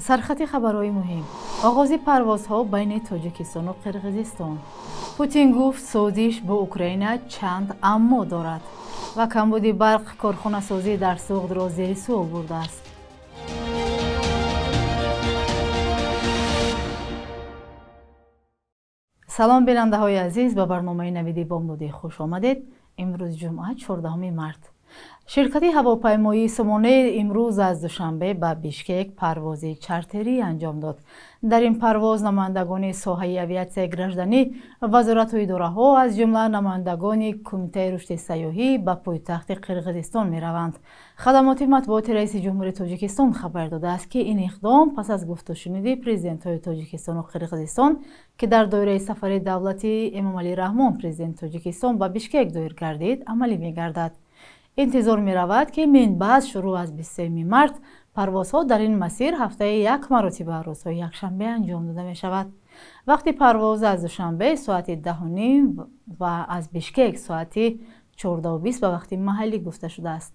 Сархати хабарҳои муҳим. Оғози парвозҳо байни Тоҷикистону Қирғизистон. Путин гуфт, созиш бо Украина чанд аммо дорад ва камбуди барқ корхонасозӣ дар Суғдро зери суол бурдааст. Салом, бинандаҳои азиз, ба барномаи Навиди Бомдодӣ хуш омадед. Имрӯз ҷумъа, 14 март. Ширкати ҳавопаймоии Сомонэйр имрӯз аз Душанбе ба Бишкек парвози чартерӣ анҷом дод. Дар ин парвоз намояндагони соҳаи авиатсияи гражданӣ, вазорату идораҳо, аз ҷумла намояндагони Кумитаи рушди сайёҳӣ ба пойтахти Қирғизистон мераванд. Хадамоти матбуоти раиси ҷумҳури Тоҷикистон хабар додааст, ки ин иқдом пас аз гуфтушуниди президентҳои Тоҷикистону Қирғизистон, ки дар доираи сафари давлатии Эмомалӣ Раҳмон, президенти Тоҷикистон, ба Бишкек доир гардид, амалӣ мегардад. Интизор меравад, ки минбаъд шурӯъ аз 23 март парвозҳо дар ин масир ҳафтаи як маротиба рӯзҳои якшанбе анҷом дода мешавад. Вақти парвоз аз Душанбе соати 10:30 ва аз Бишкек соати 14:20 ба вақти маҳаллӣ гуфта шудааст.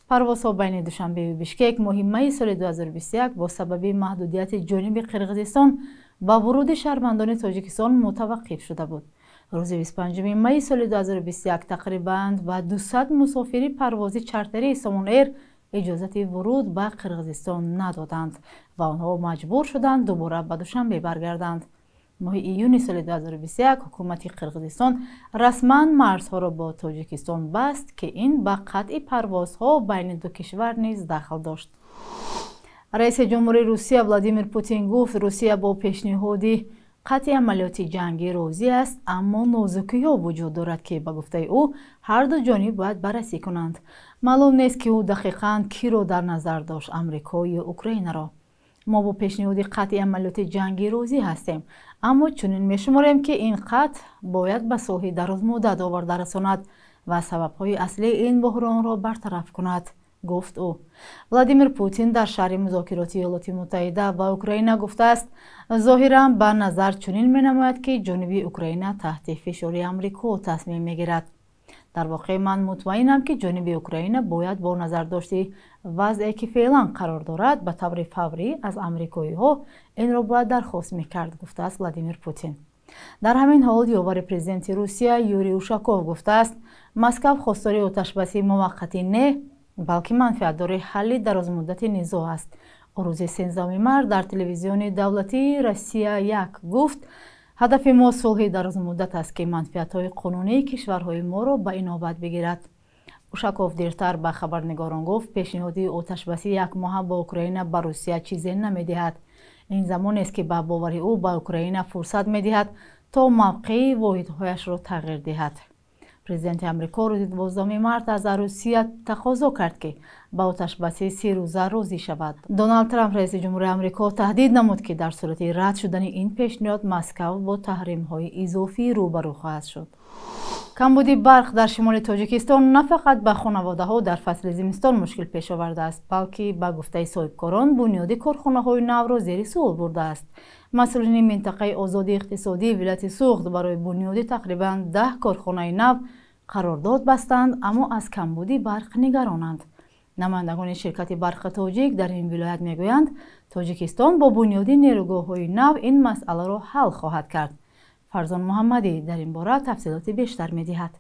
Парвозҳо байни Душанбею Бишкек моҳи майи соли 2021 бо сабаби маҳдудияти ҷониби Қирғизистон ба вуруди шаҳрвандони Тоҷикистон мутаваққиф шуда буд. Рӯзи 25 майи соли 2021 тақрибан ба 200 мусофири парвози чартерии Сомонэйр иҷозати вуруд ба Қирғизистон надоданд ва онҳо маҷбур шуданд дубора ба Душанбе баргарданд. Моҳи июни соли 2021 ҳукумати Қирғизистон расман марзҳоро бо Тоҷикистон баст, ки ин ба қатъи парвозҳо байни ду кишвар низ дахл дошт. Раиси ҷумҳури Русия Владимир Путин гуфт, Русия бо пешниҳоди қатъи амалиёти ҷангӣ розӣ аст, аммо нозукиҳо вуҷуд дорад, ки ба гуфтаи ӯ ҳар ду ҷониб бояд баррасӣ кунанд. Маълум нест, ки ӯ дақиқан киро дар назар дошт, Амрико ё Украинаро. Мо бо пешниҳоди қатъи амалиёти ҷангӣ розӣ ҳастем, аммо чунин мешуморем, ки ин қатъ бояд ба сулҳи дарозмуддат оварда расонад ва сабабҳои аслии ин буҳронро бартараф кунад, гуфт ӯ. Владимир Путин дар шаҳри музокироти Иёлоти Муттаҳида ва Украина гуфтааст, зоҳиран ба назар чунин менамояд, ки ҷониби Украина таҳти фишори Амрико тасмим мегирад. Дар воқеъ ман мутмаинам, ки ҷониби Украина бояд бо назардошти вазъе, ки феълан қарор дорад, ба таври фаврӣ аз амрикоиҳо инро бояд дархост мекард, гуфтааст Владимир Путин. Дар ҳамин ҳол ёвари президенти Русия Юрий Ушаков гуфтааст, Москав хостори оташбаси муваққатӣ не, балки манфиатдори ҳалли дарозмуддати низоъ аст. Рӯзи 13 март дар телевизиони давлатии Россия 1 гуфт, ҳадафи мо сулҳи дарозмуддат аст, ки манфиатҳои қонунии кишварҳои моро ба инобат бигирад. Ушаков дертар ба хабарнигорон гуфт, пешниҳоди оташбаси якмоҳа бо Украина ба Русия чизе намедиҳад. Ин замонест, ки ба бовари ӯ ба Украина фурсат медиҳад то мавқеи воҳидҳояшро тағйир диҳад. Президенти Амрико рӯзи 12 март аз Русия тақозо кард, ки ба оташбаси 30 рӯза розӣ шавад. Доналд Трамп, раиси ҷумҳури Амрико, таҳдид намуд, ки дар сурати рад шудани ин пешниҳод Москав бо таҳримҳои изофӣ рӯбарӯ хоҳад шуд. Камбуди барқ дар шимоли Тоҷикистон на фақат ба хонаводаҳо дар фасли зимистон мушкил пеш овардааст, балки ба гуфтаи соҳибкорон бунёди корхонаҳои навро зери суол бурдааст. Масъулини минтақаи озоди иқтисодии вилояти Суғд барои бунёди тақрибан 10 корхонаи нав қарордод бастанд, аммо аз камбуди барқ нигаронанд. Намояндагони ширкати Барқи Тоҷик дар ин вилоят мегӯянд, Тоҷикистон бо бунёди нерӯгоҳҳои нав ин масъаларо ҳал хоҳад кард. Фарзон Муҳаммадӣ дар ин бора тафсилоти бештар медиҳад.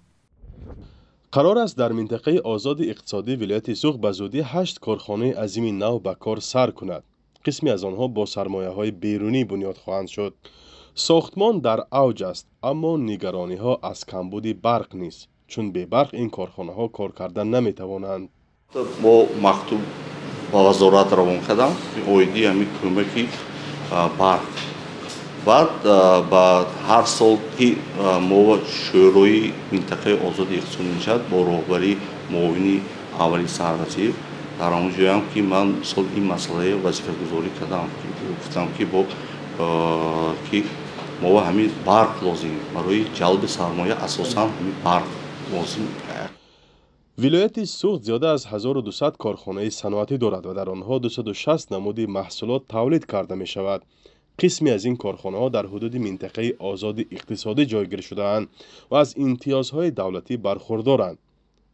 Қарор аст, дар минтақаи озоди иқтисодии вилояти Суғд ба зудӣ ҳашт корхонаи азими нав ба кор сар кунад. Қисме аз онҳо бо сармояҳои берунӣ бунёд хоҳанд шуд. Сохтмон дар авҷ аст, аммо нигарониҳо аз камбуди барқ низ, чун бебарқ ин корхонаҳо кор карда наметавонанд. Мо мактуб ба вазорат равон кардам оиди ҳамин кӯмаки барқ. Баъд ба ҳар сол ки мо шӯрои минтақаи озоди иқтисодӣ мешавад бо роҳбарии муовини аввали сарвазир, дар он ҷоям ки ман мисол ин масъалаи вазифагузорӣ кардам, гуфтам, ки бо ки мо ҳамин барқ лозим барои ҷалби сармоя, асосан ҳамин барқ лозим. Вилояти Суғд зиёда аз 1200 корхонаи саноатӣ дорад ва дар онҳо 260 намуди маҳсулот тавлид карда мешавад. Қисме аз ин корхонаҳо дар ҳудуди минтақаи озоди иқтисодӣ ҷойгир шудаанд ва аз имтиёзҳои давлатӣ бархурдоранд.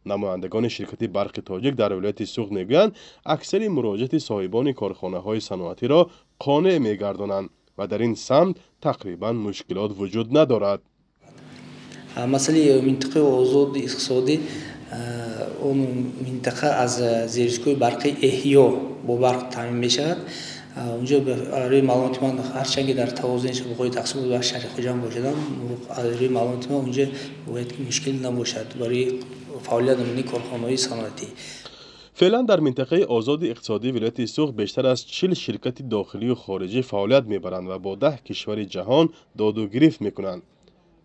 Намояндагони ширкати барқи тоҷик дар вилояти Суғд мегӯянд, аксари муроҷиати соҳибони корхонаҳои саноатиро қонеъ мегардонанд ва дар ин самт тақрибан мушкилот вуҷуд надорад. Масъалаи минтақаи озоди иқтисодӣ, он минтақа аз зерстансияҳои барқи эҳё бо барқ таъмин мешавад. Унҷо рӯи маълумоти ман, ҳарчанд ки дар тавозуни шабакаҳои тақсимот ва шаҳри Хуҷанд бошадам, рӯи маълумоти ман унҷо бояд ки мушкил набошад барои фаъолият намудани корхонаҳои саноатӣ. Феълан дар минтақаи озоди иқтисодии вилояти Суғд бештар аз 40 ширкати дохилию хориҷӣ фаъолият мебаранд ва бо 10 кишвари ҷаҳон доду гирифт мекунанд.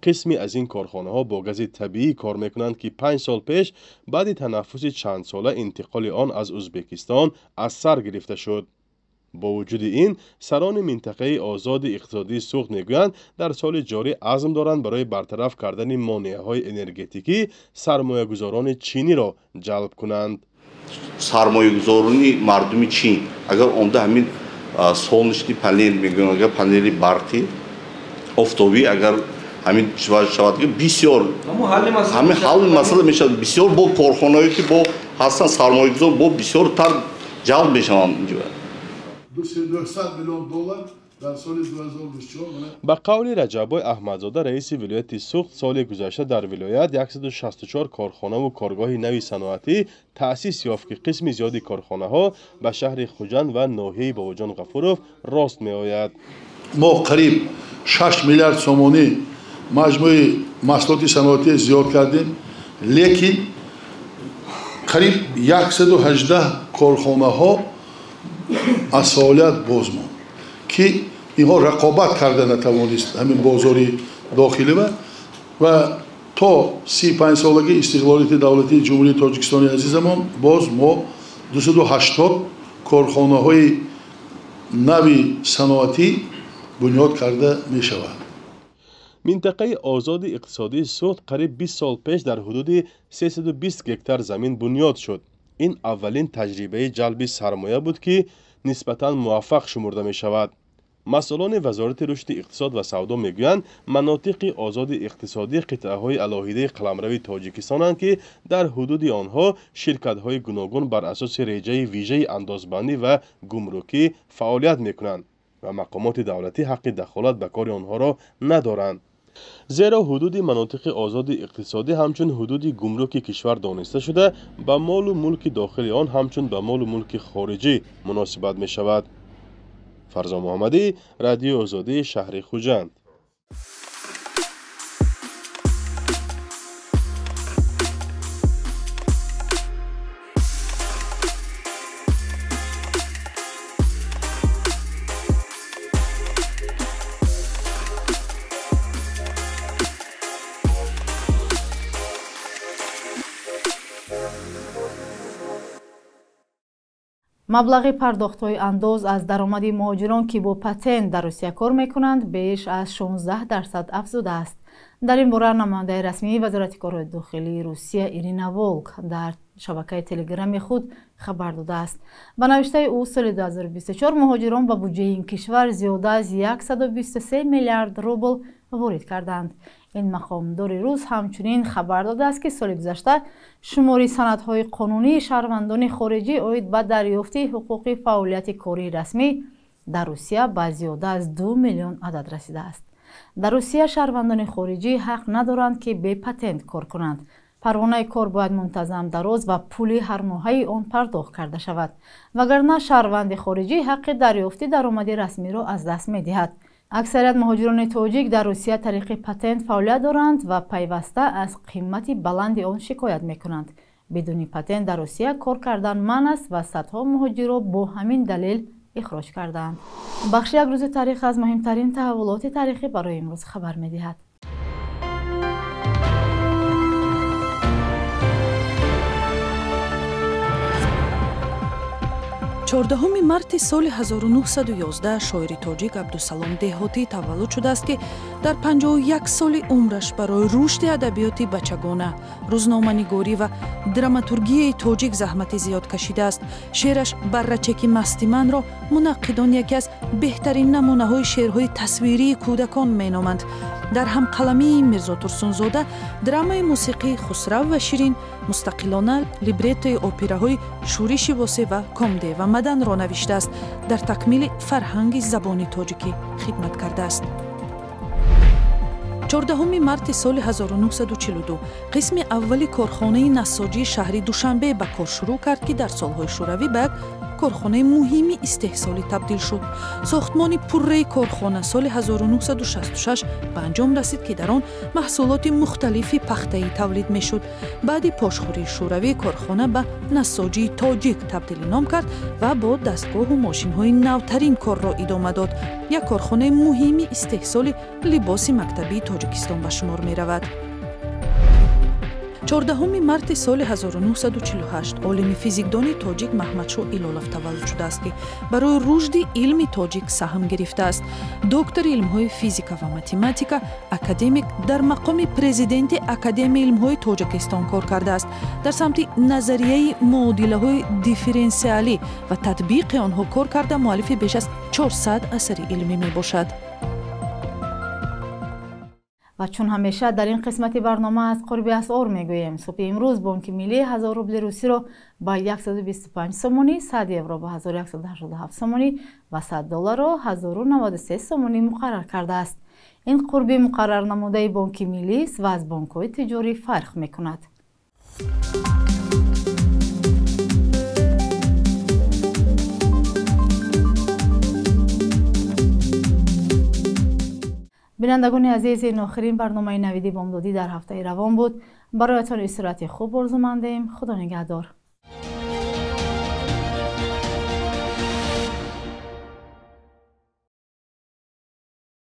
Қисме аз ин корхонаҳо бо гази табиӣ кор мекунанд, ки 5 сол пеш баъди танаффуси чандсола интиқоли он аз Ӯзбекистон аз сар гирифта шуд. Бо вуҷуди ин, сарони минтақаи озоди иқтисодии Суғд мегӯянд, дар соли ҷорӣ азм доранд барои бартараф кардани монеаҳои энергетикӣ сармоягузорони чиниро ҷалб кунанд. Сармоягузорони мардуми Чин агар омда ҳамин солнечный панел мегӯянд, агар панели барқи офтобӣ агар ҳамин шавад, ки бисёр ҳамин ҳалли масъала мешавад. Бисёр бо корхонаҳое ки бо ҳастанд сармоягузор, бо бисёртар ҷалб мешаванд инҷо. 200 миллион доллар дар соли 2024. Ба қавли Раҷаббой Аҳмадзода, раиси вилояти Суғд, соли гузашта дар вилоят 164 корхонаву коргоҳи нави саноатӣ таъсис ёфт, ки қисми зиёди корхонаҳо ба шаҳри Хуҷанд ва ноҳияи Бобоҷон Ғафуров рост меояд. Мо қариб 6 миллиард сомонӣ маҷмӯи маҳсулоти саноатӣ зиёд кардем, лекин қариб 118 корхонаҳо аз фаъолият боз монд, ки инҳо рақобат карда натавонист ҳамин бозори дохилӣ ва то 35-солагии истиқлолияти давлатии Ҷумҳурии Тоҷикистони азизамон боз мо 280 корхонаҳои нави саноатӣ бунёд карда мешавад. Минтақаи озоди иқтисодии Суғд қариб 20 сол пеш дар ҳудуди 320 гектар замин бунёд шуд. Ин аввалин таҷрибаи ҷалби сармоя буд, ки нисбатан муваффақ шумурда мешавад. Масъулони Вазорати рушди иқтисод ва савдо мегӯянд, манотиқи озоди иқтисодӣ қитъаҳои алоҳидаи қаламрави Тоҷикистонанд, ки дар ҳудуди онҳо ширкатҳои гуногун бар асоси реҷаи вижаи андозбандӣ ва гумрукӣ фаъолият мекунанд ва мақомоти давлатӣ ҳаққи дахолат ба кори онҳоро надоранд. Зеро ҳудуди манотиқи озоди иқтисодӣ ҳамчун ҳудуди гумруки кишвар дониста шуда, ба молу мулки дохили он ҳамчун ба молу мулки хориҷӣ муносибат мешавад. Фарзон Муҳаммадӣ, Радиои Озодӣ, шаҳри Хуҷанд. Маблағи пардохтҳои андоз аз даромади муҳоҷирон, ки бо патент дар Русия кор мекунанд, беш аз 16% афзудааст. Дар ин бора намояндаи расмии Вазорати корҳои дохилии Русия Ирина Волк дар шабакаи телеграми худ хабар додааст. Ба навиштаи ӯ, соли 2024 муҳоҷирон ба буҷаи ин кишвар зиёда аз 123 миллиард рубл ворид карданд. Ин мақомдори рус ҳамчунин хабар додааст, ки соли гузашта шумори санадҳои қонунии шаҳрвандони хориҷӣ оид ба дарёфти ҳуқуқи фаъолияти кории расмӣ дар Русия ба зиёда аз 2 миллион адад расидааст. Дар Русия шаҳрвандони хориҷӣ ҳақ надоранд, ки бепатент кор кунанд. Парвонаи кор бояд мунтазам дароз ва пули ҳармоҳаи он пардохт карда шавад, вагарна шаҳрванди хориҷӣ ҳаққи дарёфти даромади расмиро аз даст медиҳад. Аксарият муҳоҷирони тоҷик дар Русия тариқи патент фаъолият доранд ва пайваста аз қимати баланди он шикоят мекунанд. Бидуни патент дар Русия кор кардан манъ аст ва садҳо муҳоҷирро бо ҳамин далел ихроҷ кардаанд. Бахши як рӯзи таърих аз муҳимтарин таҳаввулоти таърихӣ барои имрӯз хабар медиҳад. 14 марти соли 1911 шоири тоҷик Абдусалом Деҳотӣ таваллуд шудааст, ки дар 51 соли умраш барои рушди адабиёти бачагона, рӯзноманигорӣ ва драматургияи тоҷик заҳмати зиёд кашидааст. Шеъраш «Баррачаки масти манро» мунаққидон яке аз беҳтарин намунаҳои шеърҳои тасвирии кӯдакон меноманд. Дар ҳамқаламии Мирзо Турсунзода драмаи мусиқии Хусрав ва Ширин, мустақилона либреттои операҳои Шӯриши Восе ва Комде ва Маданро навиштааст. Дар такмили фарҳанги забони тоҷикӣ хидмат кардааст. 14 марти соли 1942 қисми аввали корхонаи нассоҷии шаҳри Душанбе ба кор шурӯъ кард, ки дар солҳои шӯравӣ ба як корхонаи муҳими истеҳсолӣ табдил шуд. Сохтмони пурраи корхона соли 1966 ба анҷом расид, ки дар он маҳсулоти мухталифи пахтаӣ тавлид мешуд. Баъди пошхӯрии шӯравӣ корхона ба нассоҷии тоҷик табдили ном кард ва бо дастгоҳу мошинҳои навтарин корро идома дод. Як корхонаи муҳими истеҳсоли либоси мактабии Тоҷикистон ба шумор меравад. 14 марти соли 1948 олими физикдони тоҷик Маҳмадшоҳ Илолов таваллуд шудааст, ки барои рушди илми тоҷик саҳм гирифтааст. Доктори илмҳои физика ва математика, академик, дар мақоми президенти Академияи илмҳои Тоҷикистон кор кардааст. Дар самти назарияи муодилаҳои дифференсиалӣ ва татбиқи онҳо кор карда, муаллифи беш аз 400 асари илмӣ мебошад. Ва чун ҳамеша дар ин қисмати барнома аз қурби асъор мегӯем. Субҳи имрӯз Бонки Миллӣ 1000 рубли русиро ба 125 сомонӣ, 100 евро ба 1187 сомонӣ ва 100 долларро 1093 сомонӣ муқаррар кардааст. Ин қурби муқаррарнамудаи Бонки Миллист ва аз бонкҳои тиҷорӣ фарқ мекунад. Бинандагони азиз, ин охирин барномаи Навиди бомдодӣ дар ҳафтаи равон буд. Бароятон истироҳати хуб орзумандем. Худо нигаҳдор.